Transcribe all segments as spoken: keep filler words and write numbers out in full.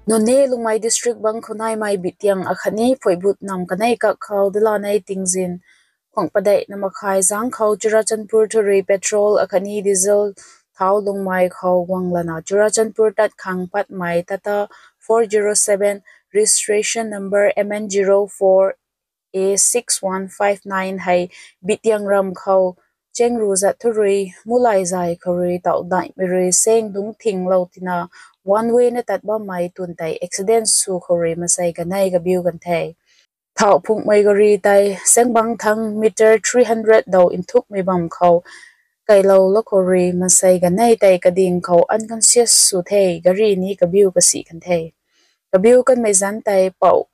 Noney Lungmei District bang khou naimei Bitiang akhatni Phuaibut nam kanei kak khou dalanei tingzin khwang padeih na makhai zang khou Churachandpur thu rui petrol akhatni diesel thau Lungmei khou guang lana Churachandpur tat khang patmei Tata four zero seven, registration number M N zero four A six one five nine hei Bitiang ram khou chengru zat thu rui mulay zay khou rui tauh daihmei rui seng dungc thinglou tina one way na tat bammei twn tei accident sw khou rui mansei kanei kabiu kan the. Thauh phungmei gari tei sengbang thang meter three hundred dou nthukmei bam khou kailou lou khou rui mansei kanei tei kading khou unconscious sw the, gari ni kabiu kasi kan the. Kabiu kanmei zanc tei Pou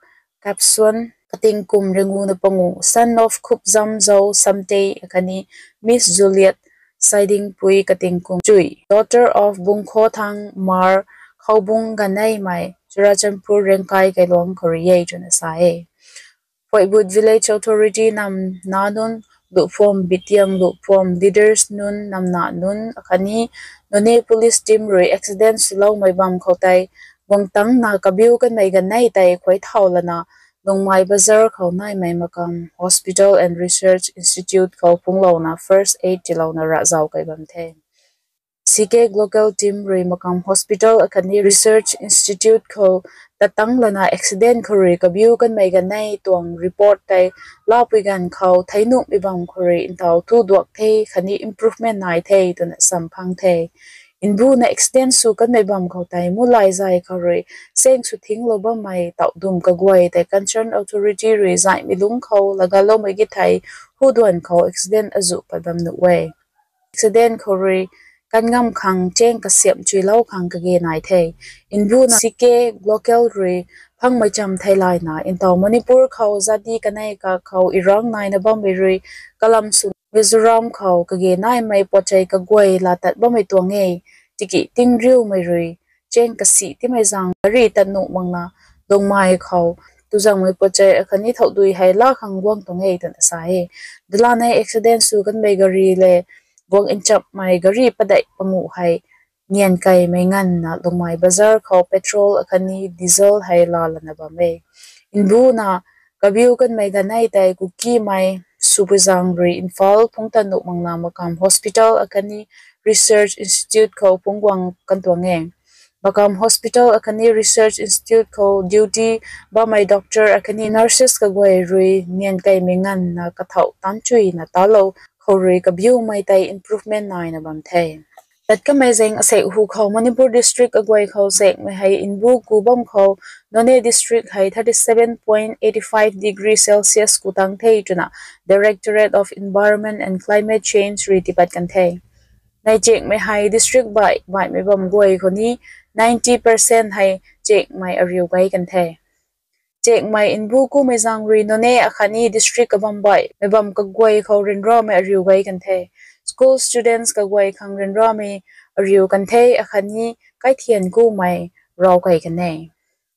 Kapsuan, kating kum ringu na pangu, son of Khupzamzou Samtei akhatni Miss Juliet Saidingpui, kating kum chuih, daughter of Bungkhothang Mar, Khoubung ganeimei Churachandpur Rengkai kailuang khou rui e twna sa e. Phuaibut Village Authority namna nunc, Luhphuam Bitiang Luhphuam leaders nunc namna nunc akhatni Noney Police team rui accident swloumei bam khou tei guangtangna kabiu kanmei ganei tei khuay thau lana Lungmei Bazar khou naimei Makam Hospital and Research Institute khou phunglouna first aid tiilouna ravzau kai bam the. C K Glocal team rui Makam Hospital akhatni Research Institute khou tatang lana accident khou rui kabiu kanmei ganei tuang report tei lapui ganv khou theinuhmei bam khou rui ntau thu duak the khatni improvement nai the twna samphang the. Nbuna accident sw kanmei bam khou tei mulay zay khou rui seng sw thinglou bammei tauh dum kaguay tei concerned authority rui zaihmei lungc khou lagaloumei ki thei huduan khou accident azuh pat bam nuh e. Accident khou rui kan ngam khang cheng kasiamh chuilou khang kage nai the. Nbuna C K Glocal rui phangmei cham theilayna ntau Manipur khou zati kanei kak khou irang naina bammei rui kalam sw Mizoram khou kage naimei puatchei kaguay laa tat bammei tuang e. Tiki tingriumei rui cheng kasi timei zang gari tat nuh makna Lungmei khou tuzangmei puatchei akhatni thoudui hei laa khang guang tuang e twna sa e. Dalanei accident sw kanmei gari le guang nchapmei gari padeih panguh hei niankeimei nganvna Lungmei Bazar khou petrol akhatni diesel hei laa lana bam e. Nbuna kabiu kanmei ganei tei Kukimei swpui zang rui Imphal phungc tat nuh makna Makam Hospital akhatni Research Institute khou phungc guang kan tuang e. Makam Hospital akhatni Research Institute khou duty bammei doctor akhatni nurses kaguay rui niankeimei nganvna kathauh tanchuina talou khou rui kabiumei tei improvement naina bam the. Tat kamei zaeng asek hu khou Manipur district kaguay khou sekmei hei nbu ku bam khou Noney district hei thirty seven point eighty five degree Celsius ku tang the twna Directorate of Environment and Climate Change rui tiipat kan the. Neichekmei hei district baih baihmei bam guay khou ni ninety percent hei chekmei ariu gai kan the. Chekmei nbu kumei zang rui Noney akhatni district kabam baihmei bam kaguay khou ryanramei ariu gai kan the. School students kaguay khang ryanramei ariu kan the akhatni kaithian kumei raw kai kan e.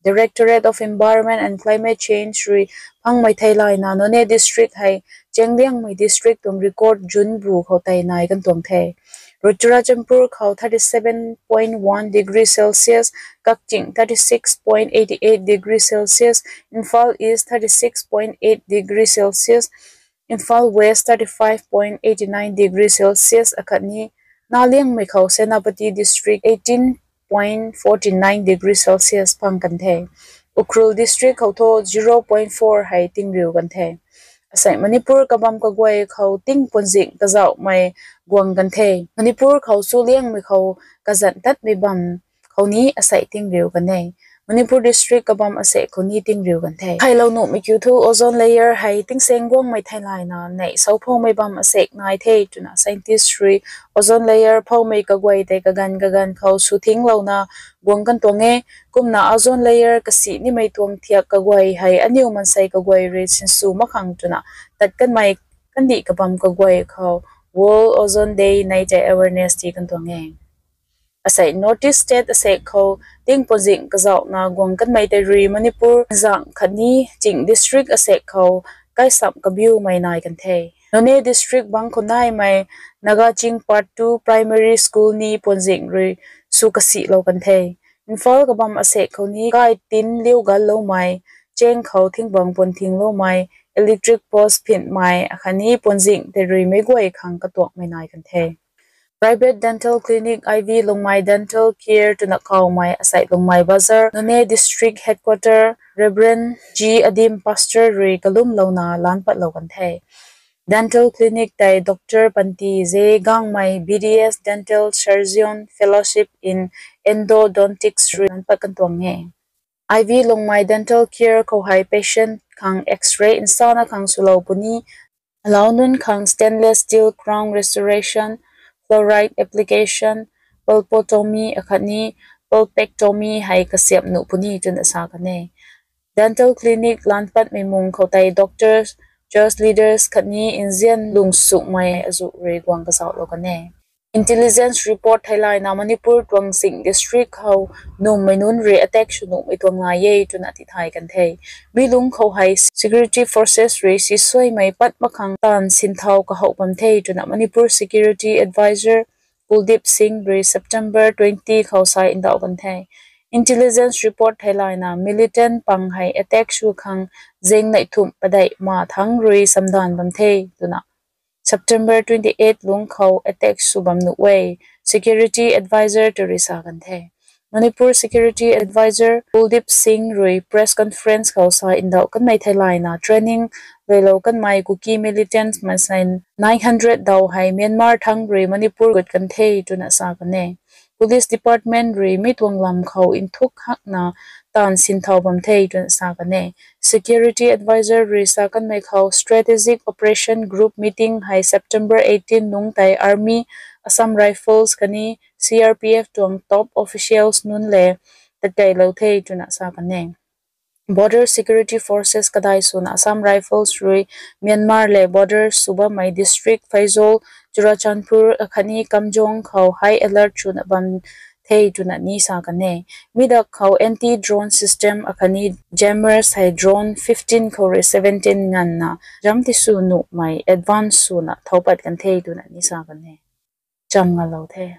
Directorate of Environment and Climate Change rui phangmei theilayna Noney district hei chengliangmei district tuang record zunc bu khou tei nai kan tuang the. Churachandpur khou thirty seven point one degree Celsius, Kakching thirty six point eighty eight degree Celsius, Imphal East thirty six point eight degree Celsius, Imphal West thirty five point eighty nine degree Celsius akhatni naliangmei khou Senapati district eighteen point forty nine degree Celsius phang kan the. Ukhrul district khou thu zero point four hei tingriu kan the. Asei Manipur kabam kaguay khou ting puanzing kazauhmei guang kan the. Manipur khou chu liangmei khou kazan tatmei bam khou ni asei tingriu kan e. Manipur district kabam asek khou ni tingriu kan the. Khailou nuhmei kiu thu ozone layer hei tingseng guangmei theilayna neih sou phoumei bam asek nai the twna scientist rui ozone layer phoumei kaguay tei kaganv kaganv khou sw thinglouna guang kan tuang e. Kumna ozone layer kasi nimei tuang thiak kaguay hei aniu mansei kaguay rui sinsw mak khang twna tat kanmei kandih kabam kaguay khou World Ozone Day nei tei awareness ti kan tuang e. Asei North East state asek khou ting puanzing kazauhna guang kanmei tei rui Manipur zang khatni ching district asek khou kaisam kabiumei nai kan the. Noney district bang khou naimei Naga Ching Part two Primary School ni puanzing rui sw kasilou kan the. Imphal kabam asek khou ni kai tin liu galloumei, cheng khou thingbang puan thingloumei, electric post phitmei akhatni puanzing tei rui meic guay khang katuakmei nai kan the. Private dental clinic I V Lungmei Dental Care twna kawmei asei Lungmei Bazar, Noney District Headquarter, Reverend G Adim Pastor rui kalumlouna lan patlou kan the. Dental clinic tei Doctor Panti J Gangmei B D S Dental Surgeon Fellowship in Endodontics rui lan pat kan tuang e. I V Lungmei Dental Care khou hei patient khang X-ray nsana khang swlou puni, alau nunc khang stainless steel crown restoration, fluoride application, pulpotomy akhatni pulpectomy hei kasiamh nuh puni twna sa kan e. Dental clinic lan patmei mung khou tei doctors, church leaders khatni nzian lung sukmei azuh rui guang kazauhlou kan e. Intelligence report theilayna Manipur tuang sing district khou nummei nunc rui attack sw nuhmei tuang nai e twna tithay kan the. Mi lungc khou hei security forces rui sisuaimei pat mak khang taanv sinthau kahouh bam the twna Manipur Security Advisor Kuldeep Singh rui September twenty khou sa ndauh kan the. Intelligence report theilayna militant pang hei attack sw khang zing neih thumh padeih ma thangc rui samdaanv bam the twna September twenty-eight lungc khou attack sw bam nuh e, Security Advisor ta rui sa kan the. Manipur Security Advisor Kuldeep Singh rui press conference khou sa ndauh kanmei theilayna training luailou kanmei Kuki militants maansei nine hundred daw hei Myanmar thangc rui Manipur gut kan the twna sa kan e. Police Department rui mi tuang lam khou nthuk hakna taanv sinthau bam the twna sa kan e. Security Advisor rui sa kanmei khou Strategic Operation Group meeting hei September eighteen nungc tei Army, Assam Rifles khatni C R P F tuang top officials nunc le tatkeilou the twna sa kan e. Border Security Forces kadai swna Assam Rifles rui Myanmar le border sw bammei district Faizol, Churachandpur akhatni Kamjong khou high alert swna bam the twna ni sa kan e. Mi dak khou anti-drone system akhatni jammers hei drone fifteen khou rui seventeen nganvna jam ti sw nuhmei advance swna thau pat kan the twna ni sa kan e. Cham ngalou the.